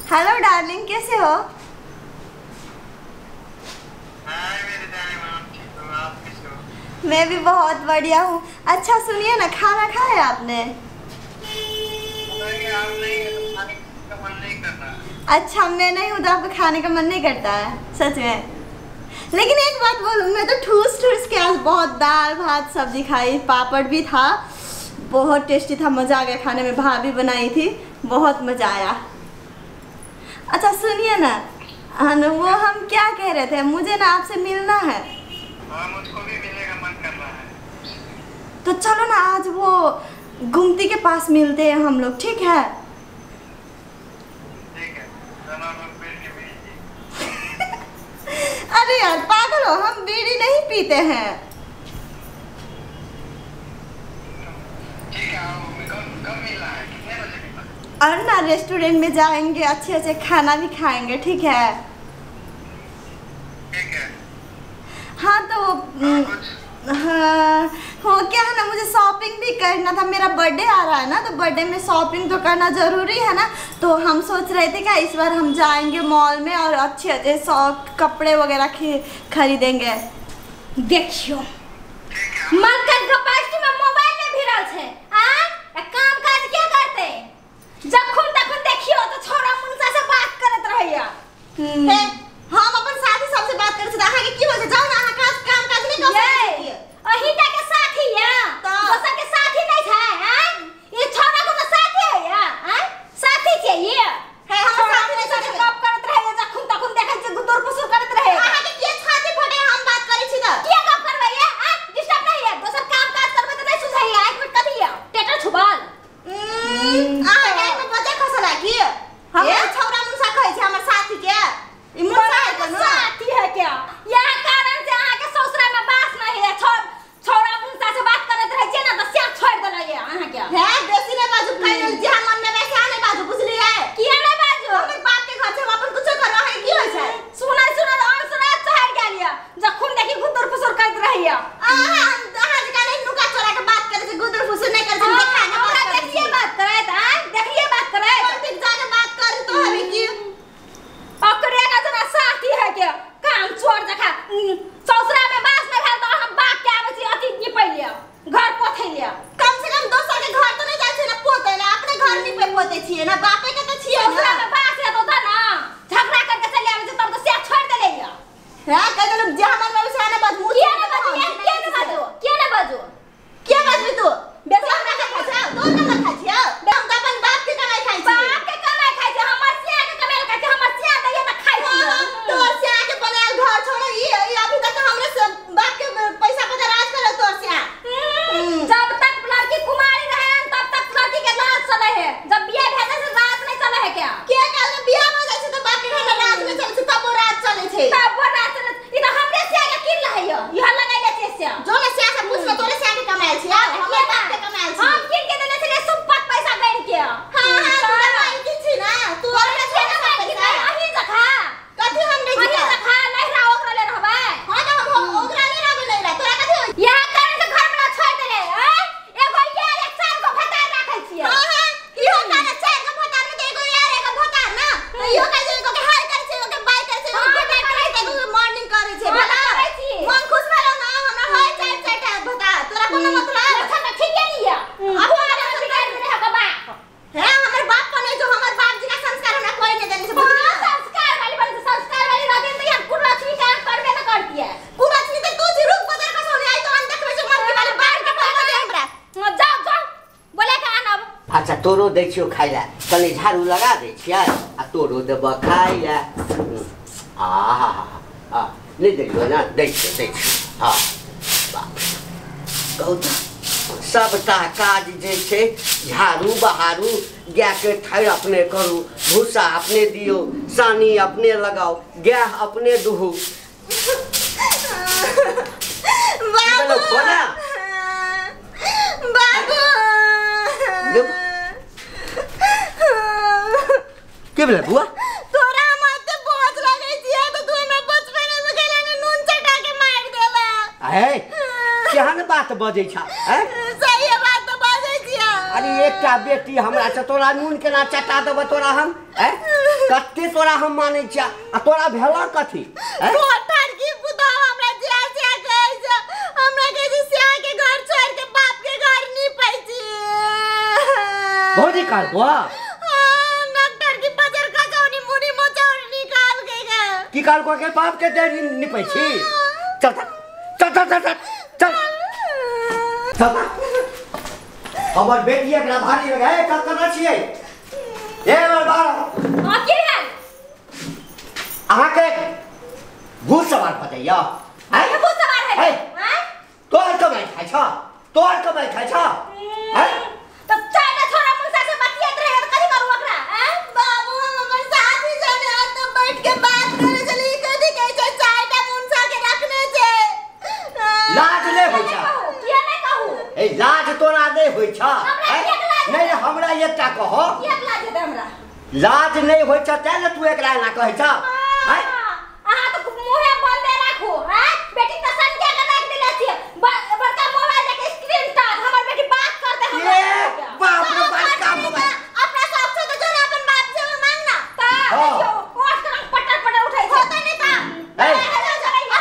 Hello darling, कैसे हो? हाय मेरे जाने मन, ठीक हो? आप कैसे हो? मैं भी बहुत बढ़िया हूँ। अच्छा सुनिए ना, खाना खाया आपने? नहीं, आप नहीं है तो खाने का मन नहीं कर रहा। अच्छा, मैं नहीं हूँ तो आपको खाने का मन नहीं करता है सच में? लेकिन एक बात बोलूँ, मैं तो ठूस ठूस के आज बहुत दाल भात सब्जी खाई, पापड़ भी था, बहुत टेस्टी था, मज़ा आ गया खाने में। भाभी बनाई थी, बहुत मज़ा आया। अच्छा सुनिए ना, वो हम क्या कह रहे थे, मुझे ना आपसे मिलना है। हाँ, मुझको भी मिलने का मन कर रहा है। तो चलो ना, आज वो गुमती के पास मिलते हैं हम लोग, ठीक है? ठीक है, चलो हम बीड़ी पीएंगे। अरे यार पागल हो, हम बीड़ी नहीं पीते हैं। ठीक है, आओ, कब मिलना है, कितने बजे मिलना है? और ना रेस्टोरेंट में जाएंगे, अच्छे अच्छे खाना भी खाएंगे, ठीक है? ठीक है। हाँ तो हाँ, वो क्या है ना, मुझे शॉपिंग भी करना था, मेरा बर्थडे आ रहा है ना, तो बर्थडे में शॉपिंग तो करना ज़रूरी है ना। तो हम सोच रहे थे क्या इस बार हम जाएंगे मॉल में और अच्छे अच्छे शॉप कपड़े वगैरह खरीदेंगे। देखियो मलकन कैपेसिटी में मोबाइल में भिड़ल छै, आ काम काज क्या करते? जखन तखन देखियो तो छोरा मुनसा से बात करत रहैया। हे, हम अपन साथी सबसे बात करै छी त अहाँ के की हो छै? जाउ ना, अहाँ काज काम काज नहीं कर सकै छी। अही टा के साथी या दोसर के साथी नहीं छै? हां, ई छोरा कोनो साथी है या? हां, साथी छै ये। हे, हम साथी नहीं छै, गप करत रहैया, जखन तखन देखै छी गुदुर पुसुर करत रहैया। अहाँ के के छाती फटे हम बात करै छी त किया गप करबै या? हां, डिस्टर्ब नहीं है, दोसर काम काज करबै त नहीं सुझाइया। एक मिनट, कथी या टेटर छुबाल? अहाँ के में बजे खसला की? हम छौरा मुनसा कहै छै हमर साथी के, ई मुनसा है कोनो साथी है क्या? यह कारण से अहाँ के ससुरा में बास नहीं है, छौरा मुनसा से बात करत रहे छै ना त से छोड़ देलै अहाँ के। हे बेसी नै बाजू, फाइनल जे मन में वैसे नै बाजू, बुझलियै? किया नै बाजू? हमर बाप के घर छै, हम अपन कुछो करब, अहाँ की होइ छै? सुनै सुनै अन सुनै चढ़ गेल या, जखन देखी गुदुर फुसुर करत रहैया। अहाँ अहाँ जका नै नुका चोरा के बात करै छै, गुदुर फुसुर नै करै छै, देखा नै हमरा देखिए बात करैत, आ देखिए बात करैत ठीक जाके बात कर तो हबे की ओकरे ना जना साथी है के काम छोड़ जखा ससुरा में बास नै भेल त हम बाप के आबै छी अथी निपै लिया, घर पोथै लिया। कम से कम दोसर के घर तो नहीं जाइ छै ना पोतै ला, अपने घर निपै पोतै छियै ना, बापे के त छियै ना। ससुरा में बास है तो ना झगड़ा करके चले आबै छै, तब तो से छोड़ देले या। हां, कह देलु जे हमर में से ना बाज, मुंह किया ना बाजू, किया ना बाजू, किया ना बाजू, किया बाजू तू? बेसी हमरा के खाइ छै, तोर कमाई खाइ छियै, हम त अपन बाप के कमाई खाइ छी। बाप के कमाई खाइ छै, हमर सिया के कमाई खाइ छै, हमर सिया दैया त खाइ छियै। तोर सिया के बनायल घर छोड़, ई अभी तक हमरे से बाप के पैसा पर राज करे तोर सिया। जब तक लड़की कुमारी रहे तब तक लड़की के राज चले है, जब बियाह भए जाइ छै राज नहीं चले है क्या? के काल में बियाह भ जाइ छै त बाप के घर में राज नहीं चले छै, तब वो राज चले छै, तब वो राज चले। ई त हमरे सिया के किन रहै यो, इहा लगैले छै सिया। जो ने सिया से पूछ ले, तोरे सिया के कमायल छै, हमर बाप के कमायल छै। हम किन के देने छलियै सुपत पैसा गइन के। हां हां, तू त मालकिन छी ना, तू हमरा के ना मालकिन है, अही जखा कथि हम नहीं अही जखा नहिरा ओकरा ले रहबै। हां त हम ओकरा ले रहबै नहिरा, तोरा कथि होई? यह कारण से घर में ना छोड़ देले। हैं, एगो यार एक चार गो भतार राखै छियै। हां हां, इहो कारण चार गो भतार में त एगो यार एगो भतार ना, त इहो कहै छै एगो के हाय करै छै, एगो के बाय करै छै, एगो के गुड नाइट करै छै, एगो के मॉर्निंग करै छै। भला मन खुश भेलो ना हमरा होय चार चार टा भतार, तोरा कोनो मतलब? अच्छा त ठीक है निया, अब हमरा बिगाड़ देले है बाप। हे, हमर बाप पर नहीं जो, हमर बाप जी का संस्कार हमरा कोई नहीं देने छै, बुझलियै? संस्कार वाली बन, संस्कार वाली रहती त हम कुलक्षणी काम करबे न करतियै। कुलक्षणी त तू छी, रुक बदर कसौनी आई तो हम देखबै छै मन के वाली बाहर के पैसा दे हमरा। जाओ जाओ बोले के आनब। अच्छा तोरो दै छियौ खाइ ला, कनि झाड़ू लगा दै छियै आ तोरो देबऽ खाइ ला। आहा हा, नहि देलियौ ना, दै छियौ दै छियौ। हाँ बाप कहू तऽ सबटा काज जे छै झाड़ू बहारू, गायके थैर अपने करू, भूसा अपने दियौ, सानी अपने लगाउ, गाय अपने दुहू। बाबू बाबू के भेलै बुआ? तोरा हम एते बोझ लगै छियै त तू हमरा बचपन से गेला ने नून चटा के मारि देला। हे, केहन बात बजै छ? हैं, सही बात त बजै छियै। अरे एकटा बेटी हमरा छ, तोरा नून केना चटा देबऽ तोरा हम? हैं, कते तोरा हम मानै छिया आ तोरा भेला कथी? कोठार की पुतोह हमरा जिया जिया कहै छै, हमरा कहै छै सिया के घर छोड़ के बाप के घर नहीं पै छी। भौजी कहल तो? हां, डॉक्टर की बजर का जौनी मुनी मोचौनी निकाल के गए। की कहल को के बाप के देरी नहीं पै छी? चल चल चल चल चल चल चल। हमर बेटी एकरा भारी लगे ए कतना छियै ए हमर बार। हां की भेल? अहाँ के भूत सवार पतैया हैं? भूत सवार है हैं? तोहर कमाई खाइ छ, तोहर कमाई खाइ छ हैं? त चारटा छोरा मुसा से बतियात रहे त कथि करू ओकरा हैं? बाबू हम हमर साथी जने आ त बैठ के बात करे छली, कथि कहै छै चारटा मुंसा के रखने छै। लाज नै होइ छ? किया नै कहू? ए लाज तोरा नै होइ छ? नहीं हमरा एकटा कहो, किया लाज हेतै हमरा? लाज नै होइ छ तैं ने तू एकरा एना कहै छ हैं? अहाँ त मुंहे बंदे राखू हैं? बेटी त संख्या के राख देले छियै, बड़का मोबाइल के स्क्रीन टच, हमर बेटी बात करते हमरा। ए बाप रे बड़का मोबाइल अपना शौक से तो जोरे अपन बाप से मांग ना त देखियो ओठ के पटर पटर उठै छै। होता नहीं ता। ए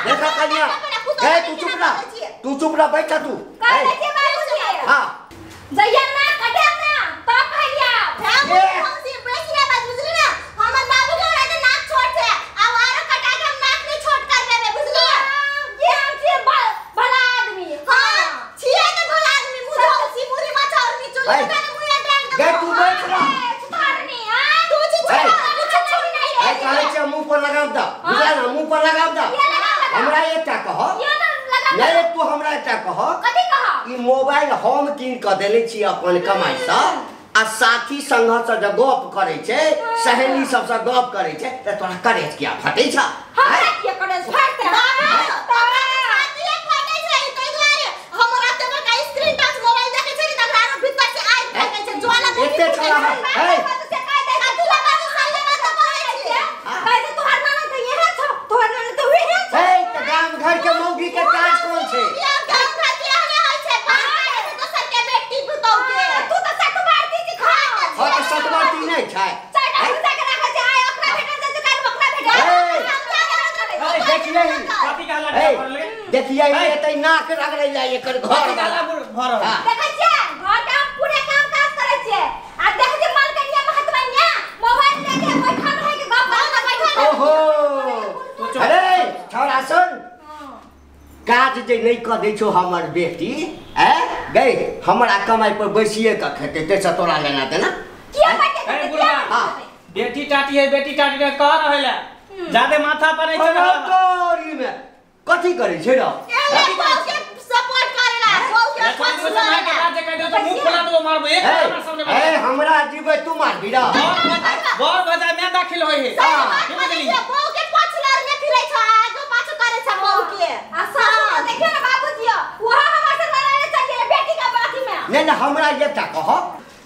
देखा कन्या, ए तू चुप रह, तू चुप रह बैठ तू। कहै छियै बाबूजी। हां जइया ना कटे ना तब कहिया। हम से बेसी ना बात बुझली ना, हमर बाबू के हमरा नाक छोट छै आ आरो कटा के हम नाक नहीं छोट कर देबे बुझली। ये हम छियै भला आदमी। हां छियै त भला आदमी, मुंह धोसी मुरी मचाउनी चुली के मुंह डाल दे। गे तू बैठ रह सुधारनी हां तू छी छोड़ नहीं। ए कहै छै मुंह पर लगाम द, बुझला ना? मुंह पर लगाम द। हमरा एकटा कह, नहीं तू हमरा एकटा कह। कथि कह? ई मोबाइल हम कीन क देले छी अपन कमाई से आ साथी संग से जब गप करै छै, सहेली सब से गप करै छै त तोरा करेज किया फटै छ? हमरा किया करेज फटतै? तोरा छातीए फटै छै तै दुआरे हमरा त बड़का स्क्रीन टच मोबाइल देखै छै नि त आरो भीतर से आगि फटै छै, ज्वाला एते छला है। से कह दे तू बाबू साले बात कहै छै, कहै छै तोहर नाना त इहे छौ, तोहर नाना त उहे छौ। ए त गाम घर के मौगी के काज कोन छै? यार गाम घर के हने होय छै, बाहर के दोसर के बेटी पुतौ के। तू त सतबारती जी खा। हां त सतबारती नै छै, चारटा मुसा के राखै छै, आइ ओकरा भेटल छै काल ओकरा भेटल। ए देखियै कथि कहला लगे? देखियै एतै नाक रगड़ै जाय एकर घर कथि कहला भर देखै छियै घर के हम पूरे काम काज करै छियै आ देखै छियै मलकनिया महतमनिया मोबाइल लेके बैठल रहै के गप करत बैठल। ओहो अरे छोरा सुन, काज जे नहीं क दै छौ हमर बेटी ए गई हमरा कमाई पर बैसिए क खेतै तैसे तोरा लेना देना किया बैठे? ए बुढ़वा बेटी टाटी है, बेटी टाटी रे कह रहल जादे माथा पर नहीं चढ़ तोरी में कथि करै छै रे? ए बहू के सपोर्ट करेला, बहू के पक्ष लेला। जे कह दे तो मुंह खोला दो मारबो एक हमरा सामने। ए हमरा जीवे तू मारबी रे? बर बजा में दाखिल होय है। की बुझली? बहू के पक्ष लड़ने फिरै छ, आगो पाछू करै छ बहू के। आ सासु देखियो ना बाबूजी, वहां हमर से लड़ाई चल गेलै बेटी का बाती में। नहीं नहीं हमरा एकटा कह,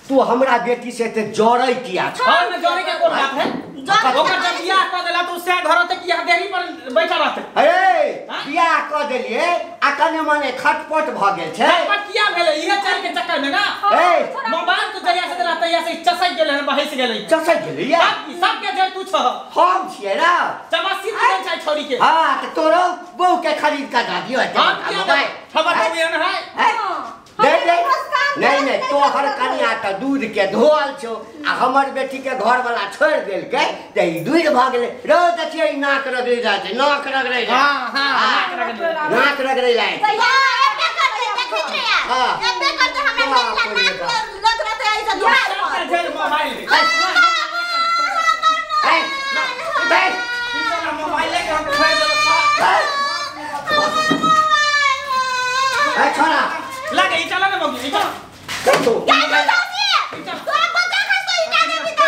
तू हमरा बेटी से एते जरै किया छ? हां न जरै के कोन बात है? ओकर जब बियाह क देला तो से घर ते किया देरी पर बैठा रहते। अरे बियाह क देलिए आ कने मने खटपट भ गेल छै। खटपट किया भेलै? इहे चाल के चक्कर में ना। ए मोबाइल तो जहिया से देला तहिया से चसक गेलै हन, बहस गेलै। चसक गेलै या सब के जर तू छ, हम छियै ना चमसी देन छै छोरी के। हां त तोरो बहू के खरीद के द दियो एते मोबाइल। खबर हो एहन है। नहीं नहीं नहीं नहीं तोहर कनिया त दूध के धोअल छौ आ हमर बेटी के घर वाला छोड़ देलकै त ई दूध भ गेलै। रो देखियै नाक रगड़ै जाइ छै, नाक रगड़ै जाइ। हां हां नाक रगड़ै, नाक रगड़ै जाइ। त एबे करते देखैत रे यार, एबे करते हमरा मिलला नाक रगड़त आई त दुआर पर जर मोबाइल। ए बैठ ई चला मोबाइल लेके हम छोड़ देब। ए छोरा लगे ई चला ना मगी, ई चला तू क्या बताउसी तोरा बच्चा खास तो ईटा देबी त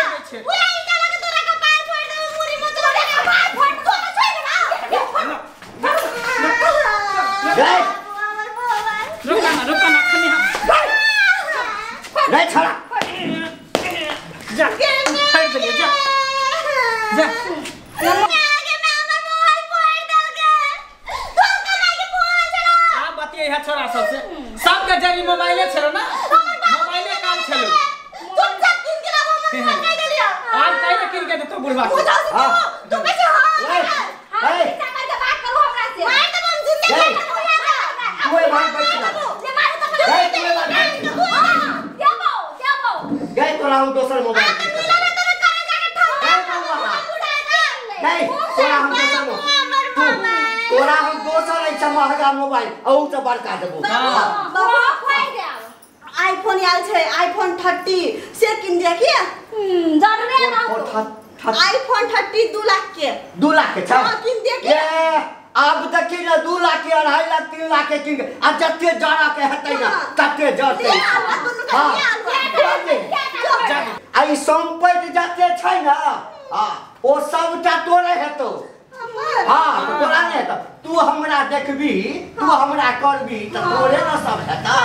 पूरा ईटा लगे तोरा कपार फोड़ देबो, मुरी मत तोरा कपार फोड़ तोरा छोड़ ना। ए रुका ना, रुका ना खनी हम नहीं छोड़ा जा छोड़ देलिए जा जा। आगे में हमर मोबाइल फोड़ देलके, तू कमाई के फोन चला। आ बतियै है छोरा सबसे, सबके जरी मोबाइले छलो ना, मोबाइले काम छलो। तुम सब किन के लाबो हम फोन कर देलियो। आज काहे किन के देतो बुढ़वा? बुढ़वा के। मुझे हाँ। तू कैसे हां ए, हां ए। पीछा करके बात करू हमरा से। मार तो हम जिंदा ए। कर तू ए बात बैठ ना। ले मारू तो गए तू ए बात बैठ ना। देबो देबो। गए तोरा हम दोसर मोबाइल आ तो मिला रे तोरा करे जाके ठंडा ए बउआ। नहीं तोरा हम दोसर तोरा हम दोसर ऐसा महंगा मोबाइल औ से बड़का देबो। हां बाबा खुआई देब। आईफोन आयल छै आईफोन 30 से किन दिया की जरूरे ना ओ, आईफोन 30 2 लाख के 2 लाख के छ हां किन दिया की ए अब देखी ना 2 लाख के 2.5 लाख 3 लाख के किन आ जते जरा के हेतै ना हाँ। तते जरतै। ले आलुआ दुनू के हाँ। ले आलुआ। आ ई संपत्ति जते छै ना हां ओ सबटा तोरे हेतौ। हमर हां तो तोरा नै हेतौ तू हमरा देखबी तू हमरा करबी त तोरे ना सब हेतौ।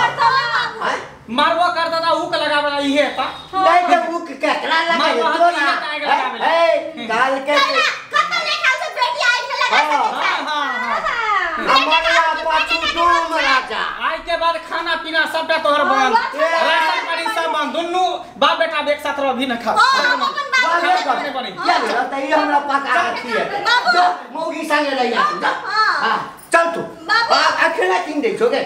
हैं मारबो कर दादा ऊ के लगावेला इहे ता नहीं त ऊ के केकरा लगे मारबो हाथ तोरा इहे ता आगे लगावेला। ए काल के कत लेखा से बेटी आई में लगा हाँ। सकै छै। हां हां हमारा पाछू डोम राजा आज के बाद खाना पीना सबटा तोहर बंद ए। राशन पानी सब बंद दुन्नू बाप बेटा एक साथ रह भी न खा। हां हम अपन बाप बाप के रे खाने पड़ी। या रे त ई हमरा पका रखी है बाबू। जो मौगी संगे ले आ तू जा। हाँ। हां चल तू बाबू। हां अकेला किन दे छोगे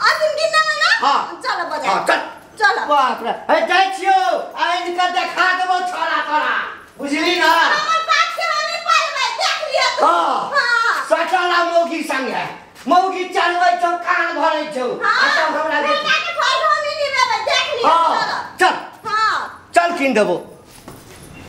असिन किन ना हां। चलो बजा हां चल चलो बाप रे ए जाइ छियो आइन के देखा देबो छोरा तोरा बुझली ना हमर बाप से हमें पालबै देख लियो तू। हां हां सटला मौगी संगे मौगी चलबै छौ कान भरै छौ आ हां तब हमरा देख बेटा के फल हम ही निभेबै देख लियो हां चलो चल हां चल किन देबो।